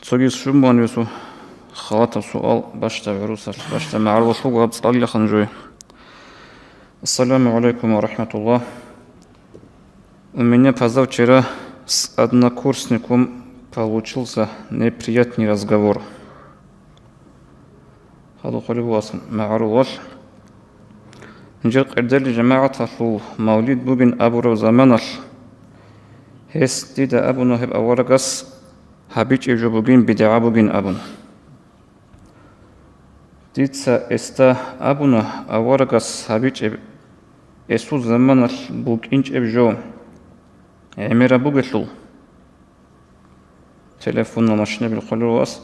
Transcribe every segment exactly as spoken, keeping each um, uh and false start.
Цоги шумман весу халатаб суал бащдаб гӀурусалъ, бащдаб магӀарулалъ вуго гьаб цӀалилаха нужее. Ассаламу гӀалайкум ва рахӀматуллагь. У меня позавчера с однокурсником получился неприятный разговор. Гьадухъали бугасан магӀарулалъ. Жер къердели жамагӀаталъул мавлид бугин абураб заманалъ, гьес дида абуна гьеб аварагас гьабичӀеб жо бугин, бидгӀа бугин абун. Дица гьесда абуна аварагас гьабичӀеб, гьесул заманалъ букӀинчӀеб жо гӀемераб бугелъул. Телефонал машинабилъ хъулев вас.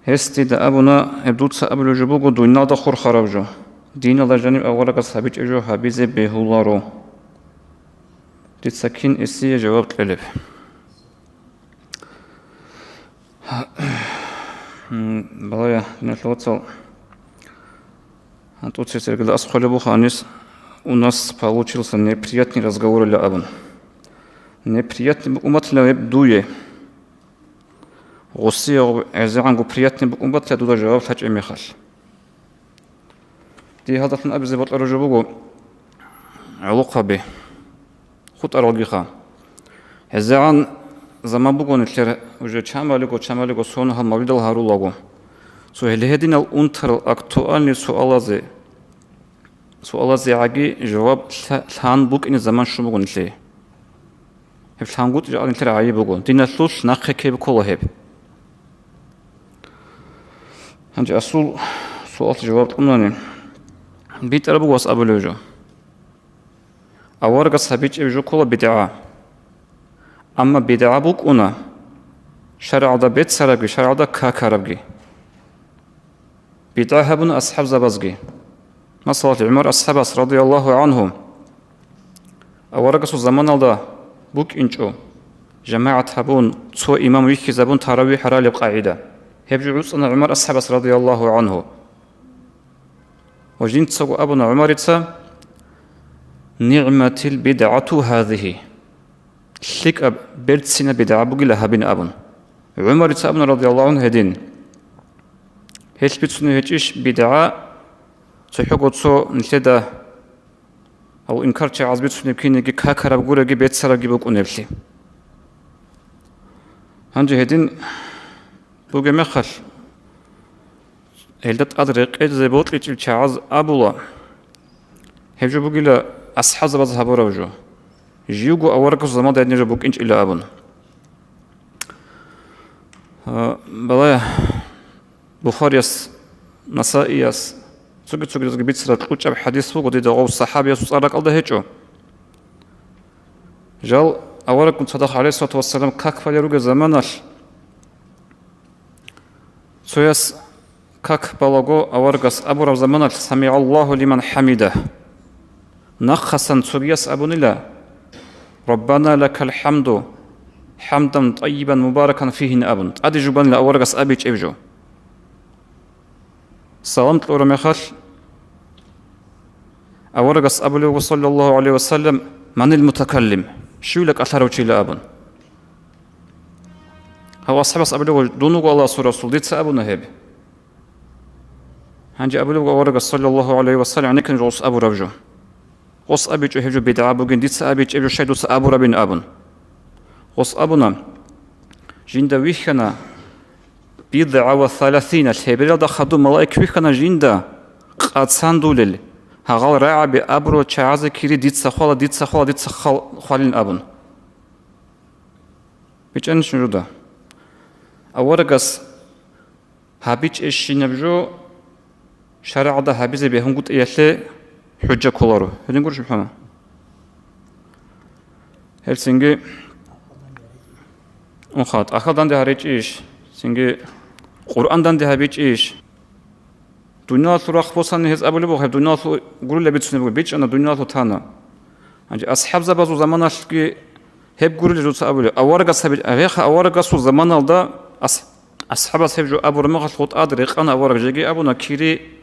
Гьес дида абуна, гьеб дуца абулеб жо буго дуниялда хурхараб жо. Диналда жаниб аварагас гьабичӀеб жо гьабизе бегьуларо. Дица кин эсие жаваб кьелеб? Балая, диналъул вацал, тӀоцебесеб иргаялда ас хъвалеб буго гьаниб, у нас получился неприятный разговор ила абун. Неприятный букӀун батила гьеб дуе. Гъосие гӀезегӀанго приятный букӀун батила дуда жаваб лъачӀеб мехалъ. Дие гьадалъун абизе бокьараб жо буго гӀолохъаби, хутӀаралгиха. ГӀезегӀан заман буго нилъер, уже чамалиго, чамалиго соналъ гьал мавлидал гьарулаго. Цо гьел гьединал унтарал актуальный суалазе, суалазегӀаги жаваб лъа-, лъан букӀине заман щун буго нилъее. Гьеб лъангутӀи жакъа нилъер гӀайиб буго. Диналъулъ нахъе ккей ккола гьеб. Гьанже асул суаллъи жаваб кьунани, битӀараб буго ас абулев жо. Аварагас гьабичӀеб жо ккола бидгӀа. Амма бидгӀа букӀуна шаргӀалда беццарабги, шаргӀалда какарабги. БидгӀа гьабуна асхӀабзабазги. Масала, ГӀумар асхӀабас, радияллагьу гӀангьу, аварагасул заманалда букӀинчӀо, жамагӀат гьабун, цо имам вихьизабун таравихӀ гьаралеб къагӀида. Гьеб жо гӀуцӀана ГӀумар асхӀабас, радияллагьу гӀангьу. Ва жинцаго абуна ГӀумарица: «НигӀматил бидгӀату гьазихьи». ЛъикӀаб берцинаб бидгӀа бугила гьабин абун. ГӀумарица абуна, радияллагьу гӀангьу, гьедин. Гьелъ бицунеб гьечӀищ бидгӀа, цохӀого цо нилъеда гьав инкарчагӀаз бицунеб кинеги какараб гуреги беццарабги букӀунеблъи? Гьанже гьедин бугеб мехалъ, гьелда тӀад рекъезе бокьичӀел чагӀаз абула, гьеб жо бугила асхӀабзабаз гьабураб жо, живго аварагасул заманда гьединаб жо букӀинчӀила абун. А, балай, Бухарияс, Насаияс, цоги-цогидазги бицараб кьучӀаб хӀадис буго, дида гъов сахӀабиясул цӀар ракӀалда гьечӀо. Жал авараггун цадахъ, гӀалайгьиссалату вассалам, как балел ругел заманалъ, цояс как балаго аварагас абураб заманалъ: «СамигӀаллагьу лиман хӀамидагь». Нахъасан цогияс абунила: «Раббана лакал хӀамду, хӀамдан тӀайибан мубаракан фигьин», – абун, тӀаде жубанила аварагас абичӀеб жо. Салам кьураб мехалъ, аварагас абулеб буго, саллаллагьу гӀалайгьи ва саллам: «Манил мутакаллим?» Щивила кӀалъарав чила абун. Гьав асхӀабас абулеб буго: «Дун вуго Аллагьасул Расул, дица абуна гьеб». Гьанже абулеб буго аварагас, саллаллагьу гӀалайгьи ва саллам, гӀенеккан жо гъос абураб жо. Гъос абичӀо гьеб жо бидгӀа бугин, дица абичӀеб жо щай дуца абурабин абун. Гъос абуна: «Жинда вихьана, бидгӀа ва саласина, лъебералда хадуб малаик вихьана жинда, къацандулел, гьагъал рагӀаби абурал чагӀазе кири дица хвала, дица хвала, дица хал-, хвалин», – абун. БичӀанищ нужеда? Аварагас гьабичӀебщинаб жо шаргӀалда гьабизе бегьунгутӀиялъе хӀужа кколаро. Гьедин гуро, ШубхӀана? Гьел цинги, уха, тӀахьал данде гьаричӀищ, цинги Къуръан данде гьабичӀищ? Дуниялалъул рахъ босани гьез абулеб буго, гьеб дуниялалъул гурилан бицунеб буго, бичӀчӀана, дуниялалъул тана. Гьанже асхӀабзабазул заманалъги гьеб гурилан жуца абулеб. Аварагас гьабичӀ-, гьеха аварагасул заманалда ас-, асхӀабас гьеб жо абураб мехалъ, гъутӀад рекъана авараг, жеги абуна, кири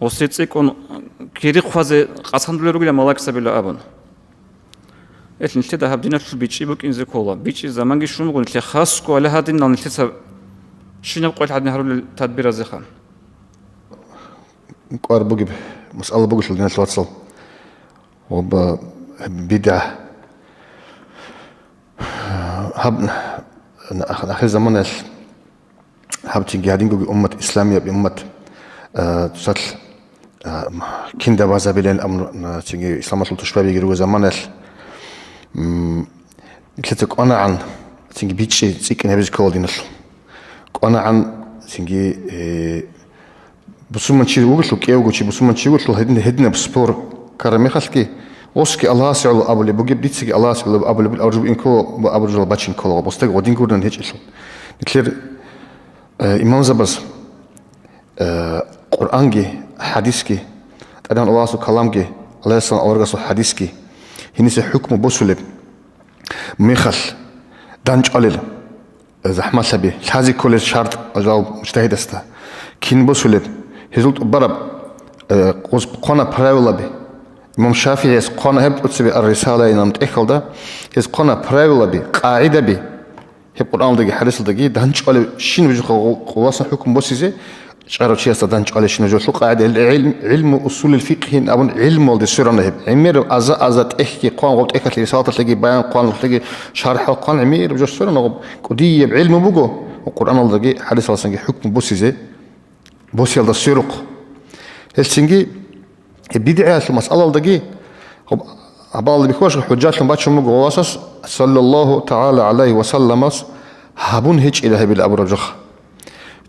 гъосе цӀикӀкӀун, кири хъвазе къацандулел ругилан малаикзабила абун. Гьелъ нилъеда гьаб диналъул бичӀчӀи букӀинзе ккола. БичӀчӀи заманги щун буго нилъер хасго гьале гьадинал нилъеца щинаб къоялъ гьадин гьарулел тадбиразеха. КӀвар бугеб масъала бугелъул, диналъул вацал, ва ба-, бидгӀа. Гьаб ахир заманаялъ гьаб цинги гьадингоги уммат, исламияб уммат, а, цал, а, кинда базабилан амру, а, цинги исламалъул тушбабиги руго заманаялъ, м, нилъеца кӀванагӀан цинги бичӀчӀи цӀикӀкӀин гьабизе ккола диналъул. КӀванагӀан цинги, э, бусурман чи вугелъул, кӀевго чи бусурман чи вугелъул, гьедин-, гьединаб спор ккараб мехалъги, гъосги Аллагьасе гӀоло абулеб бугеб, дицаги Аллагьасе гӀоло абулеб, абуржу ин ккола, абуржу бачӀин ккола, гъостаги гъодин гурнан гьечӀелъул. Нилъер, э, имамзабаз, э, Къуръанги, хӀадисги, ТӀадегӀан Аллагьасул каламги, гӀалайгьиссалам аварагасул хӀадисги, гьениса хӀукму босулеб мехалъ дандчӀвалел захӀмалъаби, лъазе кколел шартӀ жал мужтагьидасда кин босулеб, гьезул тӀубараб, э, гъоз хъвана правилаби, имам ШафигӀияс хъвана гьеб тӀоцебе Ар-Рисала инан тӀехьалда, гьез хъвана правилаби, къагӀидаби, гьеб Къуръаналдаги хӀадисалдаги дандчӀвалев щин вижухъа гъо-, гъоласан хӀукму босизе, чӀарав чиясда дандчӀвалищина жолъул къагӀида, гӀил-, гӀилму усулил фикъгьин абун гӀилмуялде сверана гьеб. ГӀемер аза-аза тӀехьги хъван, гъов тӀехьалъе рисалаталъеги баян хъван, гъолъеги шархӀал хъван, гӀемер жо сверана гъоб. КӀудияб гӀилму буго, ва Къуръаналдаги хӀадисалдасанги хӀукму босизе, босиялда сверухъ. Гьелцинги гьеб бидгӀиялъул масъалалдаги, гъоб, гьабалда бихьулаш хӀужжалъун бачун буго гъовасас, саллаллагьу тагӀала гӀалайгьи ва салламас гьабун гьечӀила гьебил абураб жоха.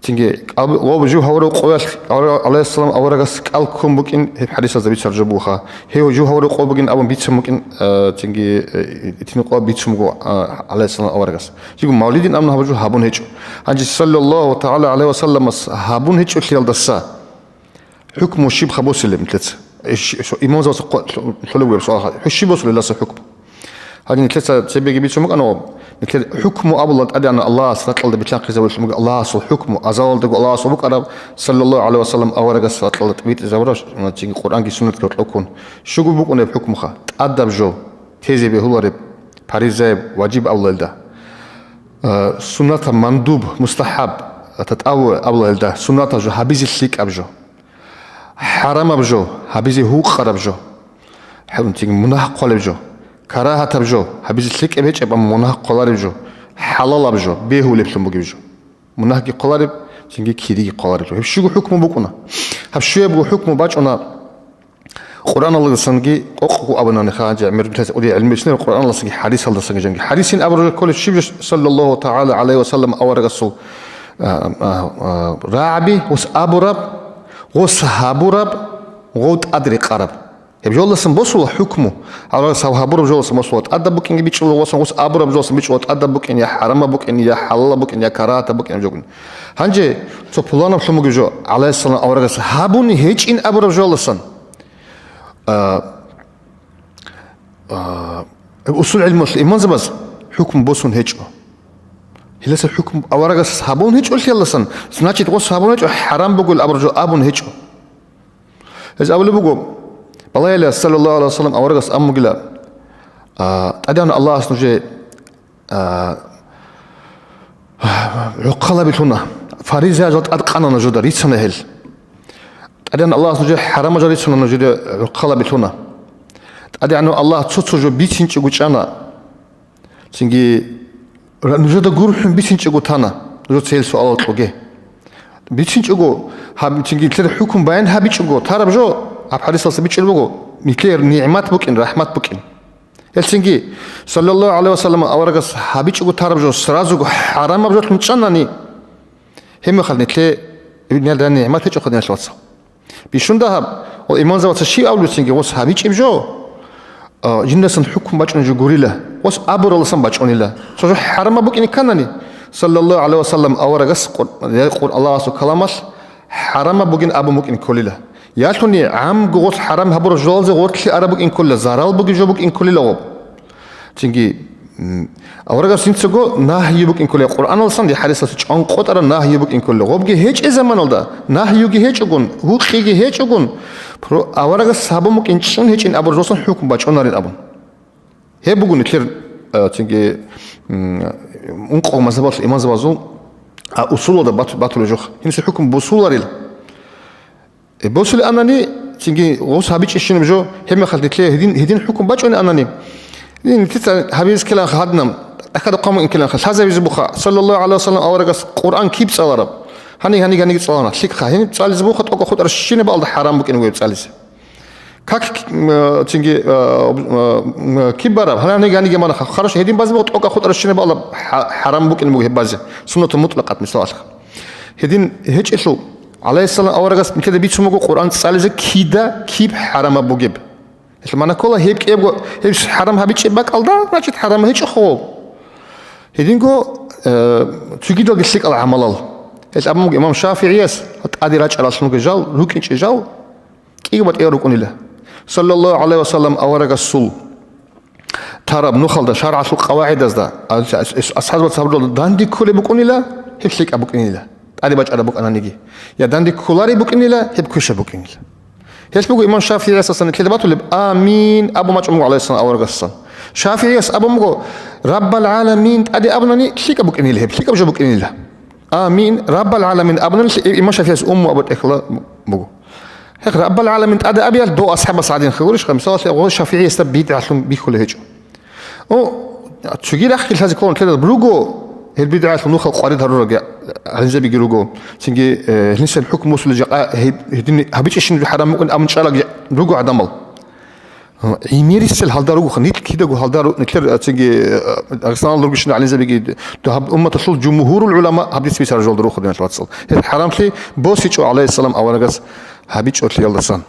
Цинги, кӀал-, ва жив гьавурав къоялъ, гӀалайгьиссалам аварагас кӀал ккун букӀин, гьеб хӀадисазда бицар жо бугоха. Гьев жив гьавурав къо бугин абун бицун букӀин, а, цинги, э, итин къо бицун буго, а, гӀалайгьиссалам аварагас. Цинги мавлидин абун гьаб жо гьабун гьечӀо. Гьанже саллаллагьу тагӀала гӀалайгьи ва салламас гьабун гьечӀолъиялдаса хӀукму щиб хабусилеб нилъеца? Иш-, иш-, имамзабаца хъо-, лъо-, лъолеб гьеб суал. ХӀу щиб босулеб гьелдаса хӀукму? Гьанже нилъеца цебеги бицун букӀана, нилъер хӀукму абула ТӀадегӀан Аллагьас ракьалда бицанхъизабулеб буго Аллагьасул хӀукму, азалалдаго Аллагьасул букӀараб, саллаллагьу гӀалайгьи ва саллам, аварагас ракьалда тӀибитӀизабураб, цинги Къуръанги суннатги гьоркьоб ккун. Щуго букӀунеб хӀукмуха, тӀадаб жо, тезе бегьулареб, паризаяб, важиб абула гьелда. Э, суннатаб, мандуб, мустахӀаб, татаввугӀ абула гьелда, суннатаб жо, гьабизе лъикӀаб жо. ХӀарамаб жо, гьабизе гьукъараб жо. ХӀа-, цинги мунагь хъвалеб жо. Карагьатаб жо, гьабизе лъикӀаб гьечӀеб, амма мунагь хъвалареб жо. ХӀалалаб жо, бегьулеблъун бугеб жо. Мунагьги хъвалареб, цинги кириги хъвалареб жо. Гьеб щуго хӀукму букӀуна. Гьаб щуябго хӀукму бачӀуна Къуръаналдасанги къокъго абунаниха, гьанже гӀемер нилъеца кӀудияб гӀилму бицунеб Къуръаналдасанги хӀадисалдасанги жанги. ХӀадисин абураб жо кколеб щиб жо, саллаллагьу тагӀала гӀалайгьи ва саллам, аварагасул, а, а, а, рагӀаби, гъос абураб, гъос гьабураб, гъов тӀадрекъараб. Гьеб жолдасан босула хӀукму. Аварагас гьаб гьабураб жолдасан босула. ТӀадаб букӀинги бичӀчӀула гъосан, гъос абураб жолдасан бичӀчӀула, тӀадаб букӀин, я хӀарамаб букӀин, я гьалалаб букӀин, я карагьатаб букӀин жо бугин. Гьанже цо пуланаблъун бугеб жо, гӀалайгьиссалам аварагас гьабуни гьечӀин абураб жолдасан, а, а, усул гӀилмуялъ имамзабаз хӀукму босун гьечӀо. Гьелдаса хӀукму аварагас гьабун гьечӀолъиялдасан, значит, гъос гьабун гьечӀо, хӀарам бугел абураб жо абун гьечӀо. Гьез абулеб буго, балагьила, саллаллагьу гӀалайгьи ва саллам, аварагас абун бугила, а, ТӀадегӀан Аллагьас нужее, а, гӀурхъалаби лъуна, фаризаял жал тӀадкъана нужеда, рицана гьел. ТӀадегӀан Аллагьас нужее хӀарамал жал рицана, нужеда гӀурхъалаби лъуна. ТӀадегӀанав Аллагь цо-цо жо бицинчӀого чӀана. Цинги ра-, нужеда гурхӀун бицинчӀого тана, нужеца гьел суалал кьоге. БицинчӀого, гьаб-, цинги нилъер хӀукму баян гьабичӀого тараб жо, гьаб хӀадисалъа бичӀчӀулеб буго, нилъер нигӀмат букӀин, рахӀмат букӀин. Гьелцинги, саллаллагьу гӀалайгьи ва саллам, аварагас гьабичӀого тараб жо сразуго хӀарамаб жолъун чӀанани, гьеб мехалъ нилъе нигӀмат гьечӀоха, диналъул вацал. Бищун дагьаб, ва имамзабаца щиб абулебцинги, гъос гьабичӀеб жо, а, жиндасан хӀукму бачӀунеб жо гурила, гъос абуралдасан бачӀунила. Цо жо хӀарамаб букӀине кканани, саллаллагьу гӀалайгьи ва саллам, аварагас Къур-, я Къур-, Аллагьасул каламалъ хӀарамаб бугин абун букӀин кколила. Ялъуни гӀамго гъос хӀарам гьабураб жоялзе гъорлъе араб букӀин кколила, зарал бугеб жо букӀин кколила гъоб. Цинги, м, аварагас жинцаго нагью букӀин кколей Къуръаналдасан, я хӀадисалъа чӀван къотӀараб нагью букӀин кколей. Гъобги гьечӀеб заманалда, нагьюги гьечӀогун, гьукъиги гьечӀогун, про-, аварагас гьабун букӀин чӀун гьечӀин абураб жоялдасан хӀукму бачӀунарин абун. Гьеб буго нилъер, а, цинги, м, ункъо мазгьабалъ имамзабазул, а, усулалда бат-, батулеб жо. Гьениса хӀукму босуларила. Э, босулеб анани, цинги гъос гьабичӀищинаб жо, гьеб мехалъ нилъее гьедин, гьедин хӀукму бачӀунеб анани, гьедин нилъеца гьабизе ккеланха гьадинаб, тӀахьазда хъван букӀин ккеланха, лъазабизе буха, саллаллагьу гӀалайгьи вассалам аварагас Къуръан киб цӀалараб? Гьаниг, гьаниг, гьаниг цӀалана, лъикӀха, гьениб цӀализе буха, тӀокӀаб хутӀарабщинаб бакӀалда хӀарам букӀин бугеб цӀализе. Как, м, цинги, а, м, м, киб бараб? Гьанани, гьаниги манаха. Хорошо, гьедин базе буго тӀокӀаб хутӀарабщинаб бакӀалда хӀа-, хӀарам букӀин буго гьеб базе. Суннатул мутӀлакъат мисалалъ. Гьедин гьечӀелъул, гӀалайгьиссалам аварагас нилъеда бицун буго Къуръан цӀализе кида киб хӀарамаб бугеб. Гьелъ мана ккола гьеб кӀиябго, гьеб хӀарам гьабичӀеб бакӀалда, значит, хӀарам гьечӀохъо. Гьединго, э, цогидалги лъикӀал гӀамалал. Гьелъ абун буго имам ШафигӀияс, тӀаде рачӀаралъунги жал, рукӀинчӀей жал, кӀиго батӀиял рукӀунила. Саллаллагьу гӀалайгьи вассалам аварагасул тараб нухалда, шаргӀалъул къавагӀидазда, ас-, ас-, ас-, асхӀабзабаца гьабуралда данде кколеб букӀунила, гьеб лъикӀаб букӀинила, тӀаде бачӀараб букӀананги. Я данде кколареб букӀинила, гьеб квешаб букӀинила. Гьелъ буго имам ШафигӀиясасан нилъеда батулеб, «Амин» абун бачӀун буго гӀалайгьиссалам аварагасасан. ШафигӀияс абун буго, «Раббал гӀаламин» тӀаде абунани лъикӀаб букӀинила гьеб, лъикӀаб жо букӀинила. «Амин, Раббал гӀаламин» абунани лъи-, имам ШафигӀияс умму абу тӀехьла буго. Гьеб «Раббал гӀаламин» тӀаде абиялъ дов асхӀабас гӀадин хирурищха, мисалалъе, гъо ШафигӀиясда бидгӀалъун бихьулеб гьечӀо. О, цоги рахъги лъазе ккола нилъеда руго, гьел бидгӀалъул нухал къварид гьаруралги гӀалимзабиги руго. Цинги, э, гьелъул хӀукму босулел жакъа гьеб-, гьедин гьабичӀищин хӀарам букӀин абун чӀаралги руго гӀадамал. Э, гӀемерисел гьалда ругоха, нилъ кидаго гьалда ру-, нилъер, э, цинги, э, Дагъистаналда ругищин гӀалимзабиги, дагьаб умматалъул жумгьурул гӀулама гьаб дица бицараб жоялда руго, диналъул вацал. Гьеб хӀарамлъи босичӀо гӀалайгьиссалам аварагас гьабичӀолъиялдасан.